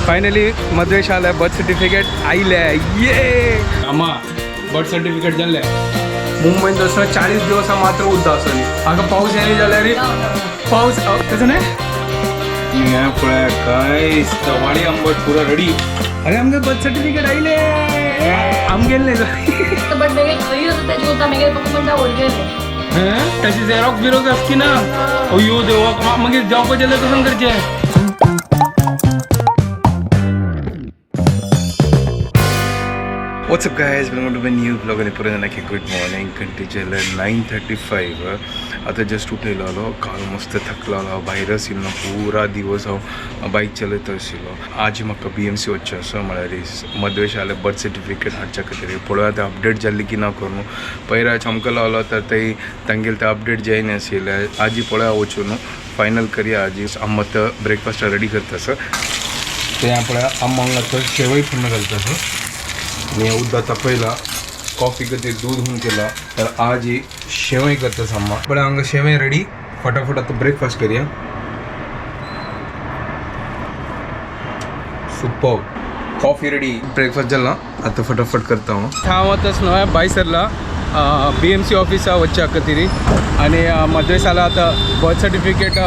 Finally मदवे शाला birth certificate आयले ये अम्मा बर्थ सर्टिफिकेट जाल्लें मुंबईत आसतना 40 दिवस मात्र उद्दा आसली हांगा पावस येयले जाल्यार पावस कसं नाही हें पळय काय वाडी आंबट पुरो रेडी. अरे आमगे बर्थ सर्टिफिकेट आयले आमगेले. बट मेगे खंय आसा तेजे उरता मेगे पप्पा म्हणटा व्हडगेले. तशी झेरॉक्स बिरोक्स आसची ना. अयो देवा, मागीर जावपाचें जाल्यार कशें करचें? What's up guys, welcome to my new vlog. आणि परत आणखी गुड मॉर्निंग. कंटिचेले 9:35. आता जस्ट उठलेलो आलो. काल मस्त थकलो हांव, भायर आशिल्लो ना पुरा दिवस हांव बायक चलयत आशिल्लो. आज म्हाका BMC वचचें आसा, म्हळ्यार मदवे शाले बर्थ सर्टिफिकेट हाडच्या खातीर. पळोवया आतां अपडेट जाल्ली की ना करून. पयर चमकलो आलो तर थंय तांगेले ते अपडेट जायनाशिल्लें. आजी पळोवया वचून फायनल करया. आजी आमी आतां ब्रेकफास्ट रेडी करता आसा. ते पळया आम्हा आतां शेवय पूर्ण घालता आसा आणि उद्दा तापयला, कॉफी खातीर दूध हून केला. तर आज ही शेवई करता सामा. पण हांगा शेवई रेडी. फटाफट आता ब्रेकफास्ट करूया. सुपर कॉफी रेडी, ब्रेकफास्ट जाला, आता फटाफट करता हांव. हांव आतां न्हय भायर सरला BMC ऑफिसा वचच्या खातीर आनी मदवे साला आतां बर्थ सर्टिफिकेट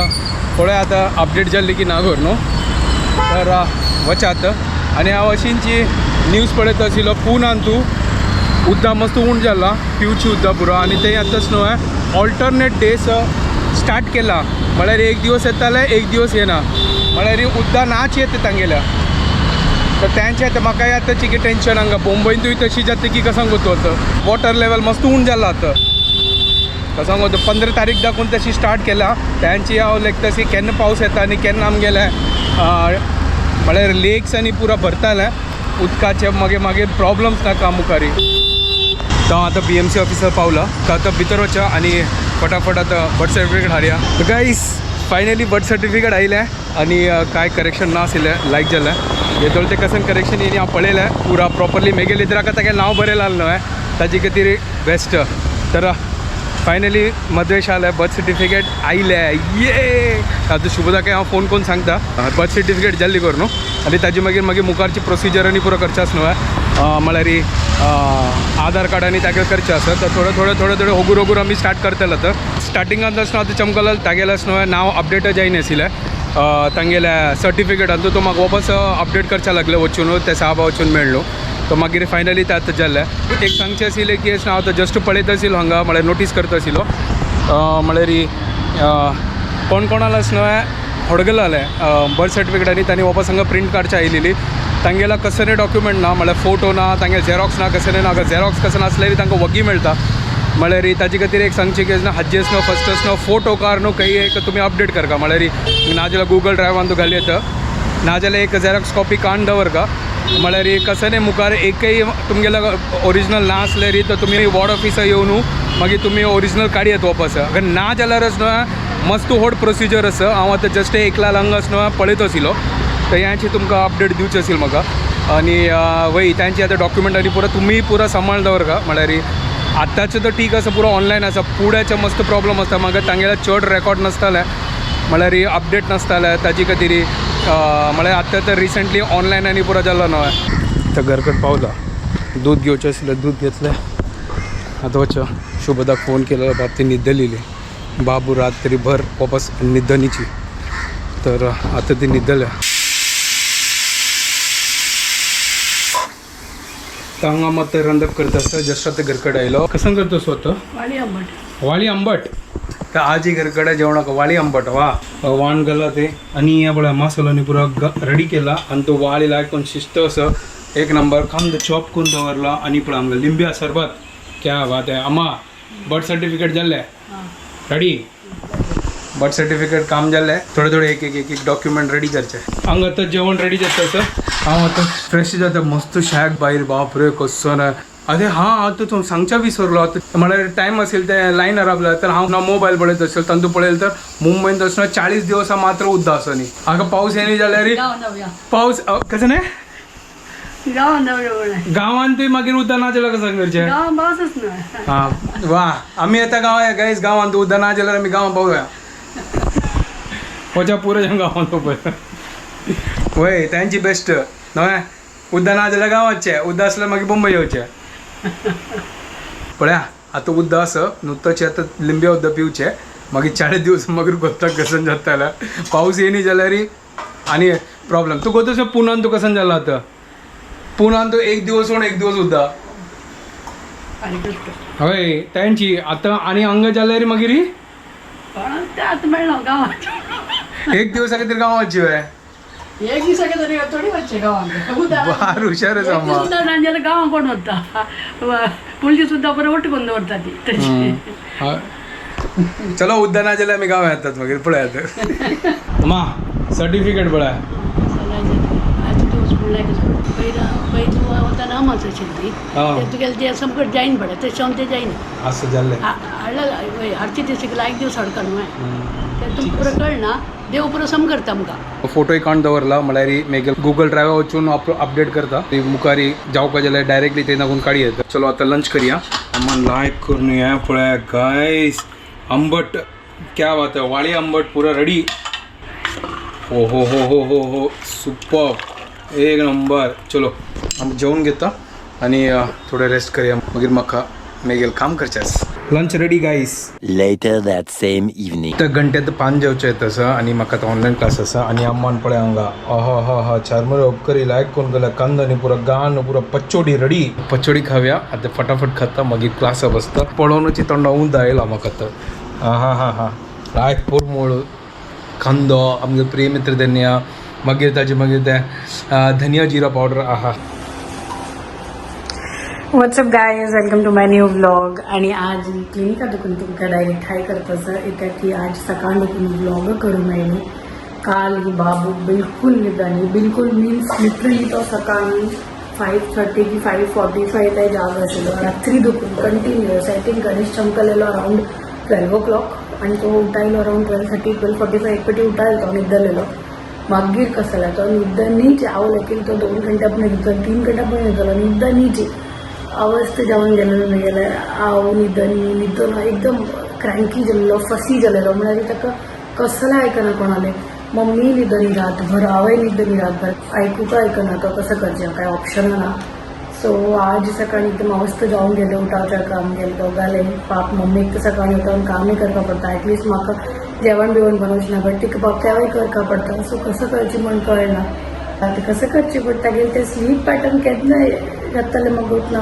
पळय आतां अपडेट जाल्ली की ना कर न्हू. तर वचा आतां. आनी हांव अशींची न्यूज पळयत आशिल्लो, पुनान तूं उद्दा मस्त उण जाला पिवची उद्दा पुरो. आनी ते आतांच न्हय ऑल्टरनेट डेज स्टार्ट केला, म्हळ्यार एक दिवस येताले एक दिवस येना, म्हळ्यार उद्दा नाच येता तांगेल्या. तर तेंचें आतां म्हाकाय आतां चिके टेंशन. हांगा मुंबयंतूय तशी जाता की कसो गोतो आतां वॉटर लेवल मस्त उण जाला. आतां कसो गोतो 15 तारीख दाखोवन तशी स्टार्ट केला. तेंची हांव लेखता की केन्ना पावस येता आनी केन्ना आमगेले म्हळ्यार लेक्स आनी पुरा भरताले उदकाचे, मागीर मागीर प्रॉब्लम्स नाका मुखारी. तो हांव आतां BMC ऑफिसार पावला. तर आतां भितर वचया आनी फटाफट आतां बर्थ सर्टिफिकेट हाडया. गायस फायनली बर्थ सर्टिफिकेट आयलें आनी कांय करेक्शन ना आशिल्लें, लायक जालें. येदोळ तें कशें करेक्शन येयली हांव पळयलें पुरा प्रॉपरली. मेगेले इतराक तागेलें नांव बरयलां न्हय, ताजे खातीर बेस्ट. तर फायनली मदवे शाले बर्थ सर्टिफिकेट आयले ये. आतां शुभदाक हांव फोन करून सांगता बर्थ सर्टिफिकेट जाल्ली कर न्हू. आनी ताजे मागीर मागीर मुखारची प्रोसिजर आनी पुरो करचें आसा न्हय, म्हळ्यार आधार कार्ड आनी तागेलें करचें आसा. तर थोडें थोडें थोडें थोडें होगूर होगूर आमी स्टार्ट करतले. आतां स्टार्टिंगान आसतना आतां चमकलो तागेलें आसना न्हय नांव अपडेट जायनाशिल्लें तांगेल्या सर्टिफिकेटान. तो म्हाका वापस अपडेट करचें लागलें वचून, ते साहबा वचून मेळ्ळो. तो मागीर फायनली ते आतां जाल्लें. एक सांगचें आशिल्लें की अशें हांव आतां जस्ट पळयत आशिल्लो हांगा, म्हळ्यार नोटीस करता आशिल्लो, म्हळ्यार कोण कोणाला अशें न्हय होडगलालें बर्थ सर्टिफिकेट आनी तांणी वापस हांगा प्रिंट काडचे आयलेली. तांगेला कसले डॉक्युमेंट ना, म्हळ्यार फोटो ना, तांगेले झेरॉक्स ना, कसले ना. झेरॉक्स कसं नासल्यार तांकां वगी मेळटा. म्हळ्यार ताजे खातीर एक सांगचें की हाजेच न्हू फस्टच न्हू फोटो कार न्हू काही एक तुमी अपडेट करका. म्हळ्यार नाजाल्यार गुगल ड्रायव्हान तूं घाली येता, नाजाल्यार एक झेरॉक्स कॉपी काडून दवर का. म्हळ्यार कसं न्ही मुखार एकय तुमगेलो ओरिजिनल ना आसल्यार तर तुमी वॉर्ड ऑफिसार येवन मागीर तुमी ओरिजिनल काडयेत वापस. अगर ना जाल्यारच न्हय मस्त व्हड प्रोसिजर आसा. हांव आतां जस्ट एकला हांगा न्हय पळयत आशिल्लो, तर ह्याची तुमकां अपडेट दिवची आशिल्ली म्हाका. आनी वय तांची आतां डॉक्युमेंट आनी पुरो तुमी पुरो सांबाळ दवर का. म्हळ्यार आतांचें तर ठीक आसा, पुरो ऑनलायन आसा, फुड्याचें मस्त प्रॉब्लम आसता. मागीर तांगेले चड रेकॉर्ड नासताले, म्हळ्यार अपडेट नासताले ताजे खातीर. म्हळ्यार आतां तर रिसेंटली ऑनलायन आनी पुरो जालो न्हय. आतां घरकड पावला, दूध घेवचें आशिल्लें, दूध घेतलें. आतां वचो शुभदाक फोन केलो, बाब ती न्हिदलेली. बाबू रात्रीभर वापस न्हिदनीची, तर आतां ती न्हिदल्या. हांगा मात रांदप करता आसता. जस्ट आतां घरकड आयलो. कसं करतो स्वतः? वाडी आंबट. वाळी आंबट. तर आजी घरकडे जेवणाक वाळी आंबट वा वाण घाला ते. आणि हे पळय मसालो न्ही पुरो रेडी केला आणि तो वाळी लायक कोण शिस्त असं एक नंबर कांदो चॉप करून दवरला. आणि पळय आमकां लिंब्या सरबत, क्या बात आहे. अम्मा बर्थ सर्टिफिकेट जाल्लें रेडी, बर्थ सर्टिफिकेट काम जाल्लें. थोडे थोडे एक एक एक एक डॉक्युमेंट रेडी करचे. हांगा आतां जेवण रेडी जाता सर. हांव आतां फ्रेश जाता, मस्त शाक भायर बापरे कसो ना. अरे हां आतां तूं सांगच्या विसरलो. आतां म्हळ्यार टायम असेल ते लायन रावला तर हांव ना मोबायल पळयत असेल, तांतू पळयलें तर मुंबयंत आसतना 40 दिवस मात्र उद्दा आसा न्ही. हांगा पावस येयली जाल्यार पावस कसं न्ही गांवांतूय मागीर उद्दा ना जाल्यार कसं करचें? हां वा आमी आतां गांवां गायस, गांवांत उद्दा ना जाल्यार आमी गांवां पावया. वच्या पुरो गांवांत पळय. वय त्यांची बेस्ट न्हय उद्दा ना जाल्यार गांवाचे उद्दा आसल्यार मागीर बोंबय येवचे. पळया आतां उद्दा आसा नुस्ताचे आतां लिंब्या उद्दा पिवचे मागीर 40 दिवस मागीर गोत्ताक कसन जाता जाल्यार पावस येयनी जाल्यार आनी प्रॉब्लम. तूं गोतस पुनान तूं कसन जाला आतां पुनान तूं एक दिवस सोड एक दिवस उद्दा. हय तेंची आतां आनी हांगा जाल्यार मागीर आतां मेळना गांवांत. एक दिवसा खातीर गांवाची वय. एक दिसा तरी थोडी वचचे गांवांत. बार हुशार आसा अम्मा. सुद्दां ना जाल्यार गांवांत कोण वता पुलीस सुद्दां बरें वट करून दवरता ती तशी. चलो उद्दा ना जाल्यार आमी गांवां येतात मागीर पळयात. अम्मा सर्टिफिकेट पळय. पयलीं वतना अमास आशिल्ली हा. ते तुगेलें ते संकट जायन पडटा ते शोन ते जायना असं जाल्लें. हाडलें हाडची ते शिकला एक दिवस हाडका न्हू ते तुमकां पुरो कळना देव पुरो सम करता आमकां. फोटो काडून दवरला म्हळ्यार मागीर गुगल ड्रायव्हार वचून अपडेट करता मुखारी जावपा जाल्यार डायरेक्टली ते नाकून काडी येता. चलो आतां लंच करया. अम्मा लायक करून हे पळया गायस आंबट क्या बात है वाळी आंबट पुरा रेडी. हो हो हो हो हो हो सुपर एक नंबर. चलो आमी जेवण घेता आनी थोडे रेस्ट करया मागीर म्हाका मागीर काम करचें आसा. Lunch ready guys. Later that same evening. तर घंटे पांच जेवचे येत आसा आनी म्हाका आतां ऑनलायन क्लास आसा आनी अम्मान पळय हांगा हा हा हा चारमरे उपकरी लायक कोण गेला कांदो न्ही पुरो गान पुरो पचोडी रेडी. पचोडी खावया आतां फटाफट खाता मागीर क्लासा बसता. पळोवनूच तोंडा उंदा आयला म्हाका तर. हा हा हा हा लायक पोरमोळ कांदो आमगे प्रियमित्र धनिया मागीर ताजे मागीर ते धनिया जिरा पावडर आहा. What's up guys, welcome to my new vlog. आणि आज क्लिनिका दुखून तुमकां डायरेक्ट हाय करपाचो कित्याक की आज सकाळ दुखून व्लॉग करूं मेळ्ळी. काल ही बाबू बिलकुल न्हिदनी, बिलकुल मिन्स लिटरली तो सकाळी 5:30 की 5:45 ते जाग आशिल्लो रात्री दुखून कंटिन्युअस. I think Ganesh चमकलेलो अरावंड 12 o'clock आणि तो उठायलो अरावंड 12:30 12:45 एक पटी उठायलो तो न्हिदलेलो. मागीर कसं जालें तो न्हिदनीच हांव लेगीन तो 2 घंटा पण न्हिदलो 3 घंटा पण न्हिदलो न्हिदनीच अवस्थ जावन गेलेलो मेगेले हांव न्हिदनी न्हिदलो एकदम क्रँकी जाल्लो फसी जालेलो म्हळ्यार ताका कसलें आयकना कोणालें. मम्मी न्हिदनी रातभर हांवय न्हिदनी रातभर आयकूंक आयकना तो कसं करचें काय ऑप्शन ना. सो आज सकाळी एकदम अवस्थ जावन गेलो उठावच्या काम गेलें दोगांलें पाप मम्मीक तर सकाळी उठोवन कामय करपा पडटा एटलिस्ट म्हाका जेवण बिवण बनवचें ना बट तिका पाप तेंवूय करपा पडटा. सो कसं करचें म्हण कळना आतां कसं करचें पडटा तागेलें तें स्लीप पॅटर्न केन्ना जातलें म्हाका ना.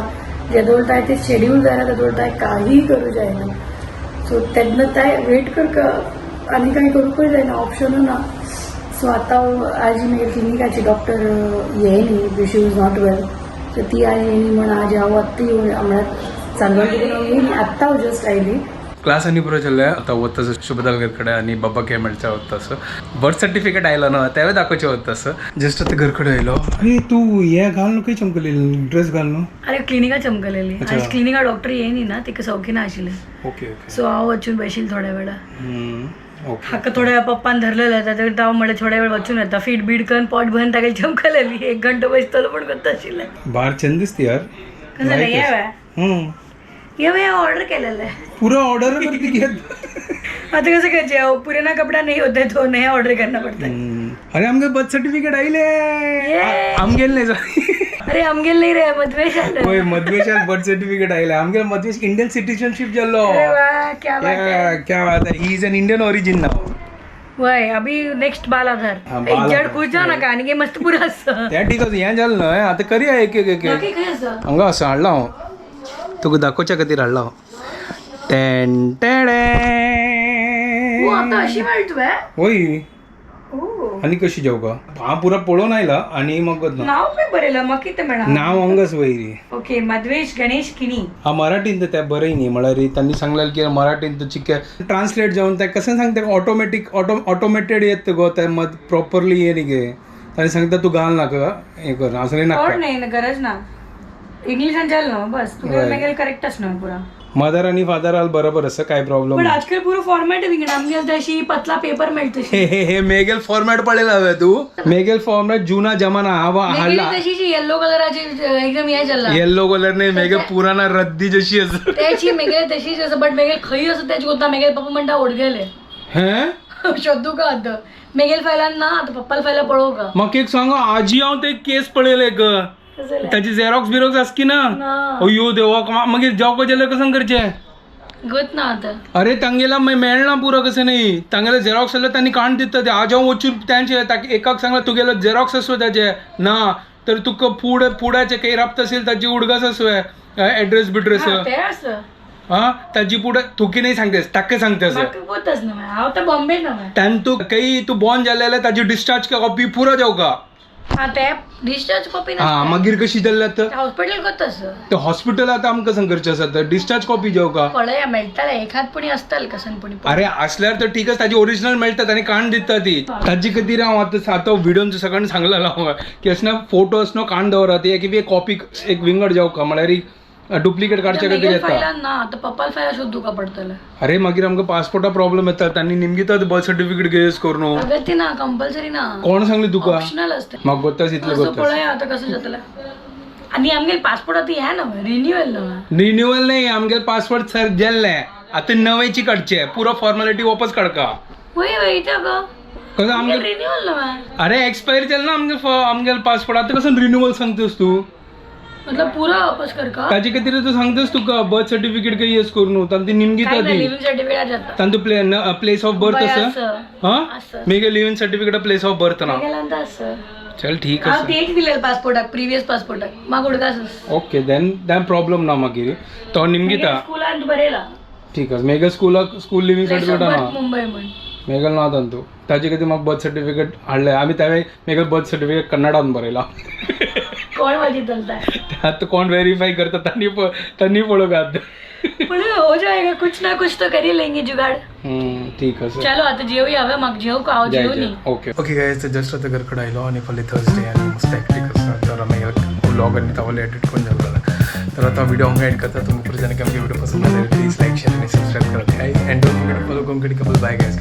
जेदोळ ताय ते शेड्यूल जायना तेदोळ ताय काही करूं जायना. सो तेन्ना ताय वेट करका आनी कांय करूंकय जायना ऑप्शनू ना. सो आतां आज मागीर क्लिनिकाची doctor येयनी, she was not well, so ती आज येयनी म्हण आज हांव आत्तां येवन म्हळ्यार चांदवड देखून हांव येयनी आत्तां हांव जस्ट आयली. क्लास आनी पुरो चल्ले आतां वता शुभदाल कडेन आनी बाबा काय मेळचा वता असं बर्थ सर्टिफिकेट आयलो ना तेंवूय दाखोवचें वता असं जस्ट आतां घर कडेन आयलो. अरे तूं हे घाल न्हू खंय चमकली ड्रेस घाल न्हू. अरे क्लिनिका चमकलेली अच्छा. आज क्लिनिका डॉक्टर येयनी ना तिका सौखी ना आशिल्लें. ओके ओके सो हांव वचून बशिल्लें थोड्या वेळा. ओके हाका थोड्या वेळ पप्पान धरलेलं ताच्या हांव म्हणलें थोड्या वेळ वचून येता फीट बीट करून पोट भरून तागेली चमकलेली एक घंटो बसतलो पण करता आशिल्लें. बाहेर छंद दिसते यार. कसं नाही ये वेळ ये वेळ ऑर्डर केलेलं आहे. पुरा ऑर्डर करते की. आता कसं करायचे अहो, पुराना कपडा नाही होते तो नया ऑर्डर करना पडता है. अरे आमगे बर्थ सर्टिफिकेट आयले. आमगेल नाही अरे आमगेल नाही रे मधवेश आलं. होय मधवेशात बर्थ सर्टिफिकेट आयले. आमगेल मधवेश इंडियन सिटीजनशिप जाल्लो. अरे वा क्या बात है. क्या बात है, he is an Indian origin now. वय अभी नेक्स्ट बाल आधार. हा, बाल जड आधार. खुश जाऊ नका आणि मस्त पुरा असं. त्या ठीक आसा हें जालें न्हय आतां करया एक एक एक बाकी खंय आसा? हांगा आसा हाडला हांव तुका दाखोवच्या खातीर हाडला हांव. टेन टेडे. हो आता अशी मेळट तुवें? होय आनी कशी जेव का हांव पुरा पळोवन आयला आनी मग ना. नाव खंय बरयलं मग कितें मेळा? नाव हांगाच वयरी. ओके मधवेश गणेश किणी. हा मराठीन तर त्या बरं न्ही म्हळ्यार त्यांनी सांगलेलं की मराठीन तर चिके ट्रान्सलेट जावन ते कशें सांगता ऑटोमॅटीक ऑटोमेटेड येत गो ते मत प्रॉपरली ये न्ही गे. ताणी सांगता तूं घाल नाका हें कर असलें कोण नाका. नाही ना, गरज ना इंग्लिशान जाल ना बस तुगे वय. मागीर करेक्टच ना पुरा. मदर आणि फादर आल बरोबर असं काय प्रॉब्लेम. पण आजकाल पुरो फॉर्मॅट विंगड आमगे तशी पतला पेपर मेळटा हे हे हे मेगेल फॉर्मॅट पळयला हांवें तूं मेगेल फॉर्मॅट जुना जमाना हांव हाडला. तशीची येल्लो कलराची एकदम हे जाला. येल्लो कलर नाही मेगेल पुराना रद्दी जशी आसा. त्याची मेगेल तशीच आसा बट मेगेल खंय आसा तेच कोत्ता मेगेल पप्पा म्हणटा ओड गेले. हें शोधू का आतां मेगेल फायलान ना आतां पप्पाला फायला पळोवं का म्हाका एक सांग, आजी हांव ते केस पळयले ग, कसं ताची झेरॉक्स बिरॉक्स आस की ना? ना. अयो देवा, मागीर जावपा जाल्यार कसं करचें? गत ना आतां. अरे तांगेला मागीर मेळना पुरो कशें न्ही, तांगेले झेरॉक्स जाल्यार तांणी काडून दिता ते. आज हांव वचून तांचे एकाक सांगला तुगेलो झेरॉक्स आसो ताजे ना तर तुका फुडें फुडाचे काही राबता असेल ताजी उडगास आसो एड्रेस बिड्रेस. हा, ते आसा. हा ताजी पुढे तुकी नाही सांगतेस, ताका सांगतेस. म्हाका गोतच ना, हांव तर बॉम्बे ना. तान तू काही तू बॉर्न जाल्ले ताजी डिस्चार्ज कॉपी पुरो जावका. हा ते डिस्चार्ज कॉपी हा ना. मागीर कशी जाल्ले आतां? हॉस्पिटल गोत आसा. ते हॉस्पिटल आतां आमकां सांग करचें आसा, डिस्चार्ज कॉपी जावका. पळया मेळटाले एखाद पुणी आसताले कसन पुणी. अरे असल्यार तर ठीक आसा, ताजी ओरिजिनल मेळटा आनी काडून दिता ती. ताजी खातीर हांव आतां आतां व्हिडियोन सगळ्यांना सांगलेलो हांव की अशें ना फोटो असो काडून दवरात, एक एक कॉपी एक विंगड जावका, म्हळ्यार डुप्लिकेट काडचे खातीर मेगेल येता. फायलान ना आतां पप्पाला फायला शोधू का पडतले. अरे मागीर आमकां पासपोर्टा प्रॉब्लेम येता, तांणी निमगितात बर्थ सर्टिफिकेट गेस करून. अगं ती ना कंपल्सरी ना. कोण सांगली तुका? ऑप्शनल असते. म्हाका गोत्तास इतलें असं गोत्तास. पळया आतां कसं जातलें. आनी आमगेले पासपोर्ट आतां हें ना रिन्युअल ना. रिन्युअल नाही, आमगे पासपोर्ट सर गेल्ले आतां नवेची काडचे, पुरो फॉर्मेलिटी वापस काडका. वय वय इथं गं. कसं आमगे रिन्युअल ना. अरे एक्सपायर जालें ना आमगे आमगेले पासपोर्ट, आतां कसं रिन्युअल सांगतस तूं? मतलब पुरा वापस कर का? ताजे खातीर तूं सांगतस तुका बर्थ सर्टिफिकेट काही येस करून तांती निमगिता काय ना ती. लिव्हिंग सर्टिफिकेट जाता. तांतू प्लेस ऑफ बर्थ बाय आसा. असं. हा असं. मेगे living certificate place of birth ना. मेगेल्यान तर असं. चल ठीक हांव आसा. तेच दिलेलं पासपोर्टाक, प्रिवियस पासपोर्टाक म्हाका उडकास. ओके then then problem ना मागीर तो निमगिता. स्कुलान बरयला. ठीक आसा, मेगे स्कुलाक school living place of certificate birth ना. मुंबय म्हण. मेगल ना तांतू ताजे खातीर म्हाका बर्थ सर्टिफिकेट हाडलें आमी, त्यावेळी मेगल बर्थ सर्टिफिकेट कन्नडान बरयला. कोण वाजी चलता. आतां कोण वेरीफाय करता तांणी तांणी पळोवंक आतां. पण हो जाएगा, कुछ ना कुछ तो कर ही लेंगे जुगाड़. ठीक आसा. चलो आता जेवूया हवे म्हाका जेवू हांव जय जेवू जय न्ही. ओके. ओके गायज, तर जस्ट आता घरकडे आयलो आणि फाल्यां थर्सडे आणि मस्त हॅक्टिक आसा, तर मागीर व्लॉग आनी तावले एडिट करून जाल्लो. तर आता व्हिडिओ हांगा एंड करता. तुमकां परत आनी आमगे व्हिडिओ पसंत आसल्यार प्लीज लायक, शेअर आणि सबस्क्राईब करात guys, and don't forget follow Konkani couple. Bye guys.